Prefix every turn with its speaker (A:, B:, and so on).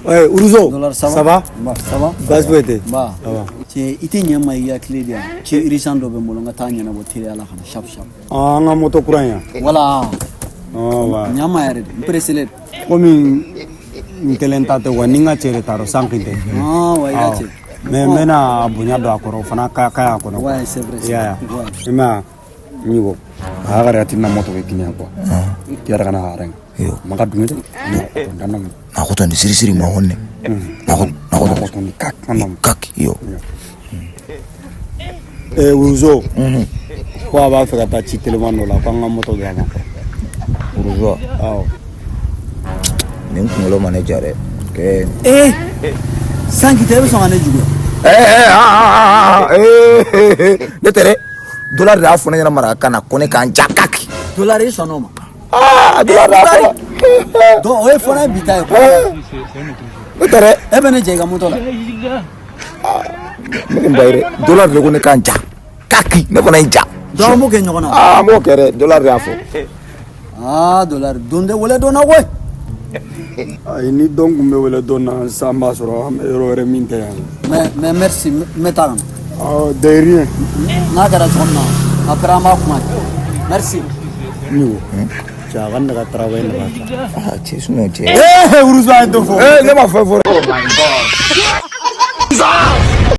A: Ouais, Ourouzo,
B: Dollar, ça va?
A: Ça va?
B: Ba, ça va?
A: Baasi foyi tɛ.
B: Ba.
A: Ça va.
B: Cɛ, i tɛ ɲɛ n ma i ka clé di yan. Ci urgent dɔ bɛ n bolo, n ka taa ɲɛnabɔ teliya la ka na sharp sharp.
A: Ah, an ka moto kura in yan.
B: Voilà.
A: Ah, ouais.
B: Ɲɛ n ma yɛrɛ de, n pressé len.
A: Komi n kelen ta tɛ wa, ni n ka cɛ de t'a dɔn san kin tɛ.
B: Ah, wa, i ka cɛ.
A: Mais n bɛna bonya don a kɔrɔ, o fana ka ɲi a kɔnɔ.
B: Ouais, c'est vrai.
A: I y'a ye.
B: Ouais.
A: I m'a ye, n ko a y'a ka na moto bɛ kini quoi. Yɛrɛ kana haran.
C: Yo.
A: Maka dunge de. Dana mo.
C: Na koto ni siri siri ma honne. Na koto na koto.
A: Koto ni kak na.
C: Kak yo.
A: Eh Ourouzo. Ko a b'a fɛ ka taa ci teliman dɔ la, ko an ka moto di a ma.
C: Uruzo.
A: Awɔ.
C: Nin kunkolo ma ne ja dɛ. Kɛ.
B: Eh! San k'i tɛ, e bɛ sɔn ka ne juguya.
C: Eh eh ah ah ah eh ne tɛ dɛ. Dollar de y'a fɔ ne ɲɛna marakakan na ko ne k'an ja kaki.
B: Dollar, i sɔnn'o ma?
C: Ah, dollar de y'a fɔ.
B: Donc o ye fɔ ne bi ta ye quoi.
C: Ne tɛ dɛ.
B: E bɛ ne jɛ i ka moto la.
C: Ne tɛ n ba ye dɛ. Dollar de ko ne k'an ja. Kaki ne fana ye n ja.
B: Donc an b'o kɛ ɲɔgɔn na.
C: Ah, n b'o kɛ dɛ. Dollar de y'a fɔ.
B: Ah, dollar, don tɛ wele don na koyi.
A: Ayi, ni dɔn kun bɛ wele don na sisan, b'a sɔrɔ an bɛ yɔrɔ wɛrɛ min tɛ yan.
B: Mais merci, n bɛ taa ka na.
A: Awɔ, de rien.
B: N'a kɛra cogo min na, après an b'a kuma. Merci.
A: Ni ko cɛ, a ka ne ka travail nɔgɔya sa.
C: Ah, cɛ, sinon cɛ.
A: Eh, Ourouzo, a ye dɔ fɔ.
C: Eh, ne ma fɛn fɔ dɛ.
D: Oh my God.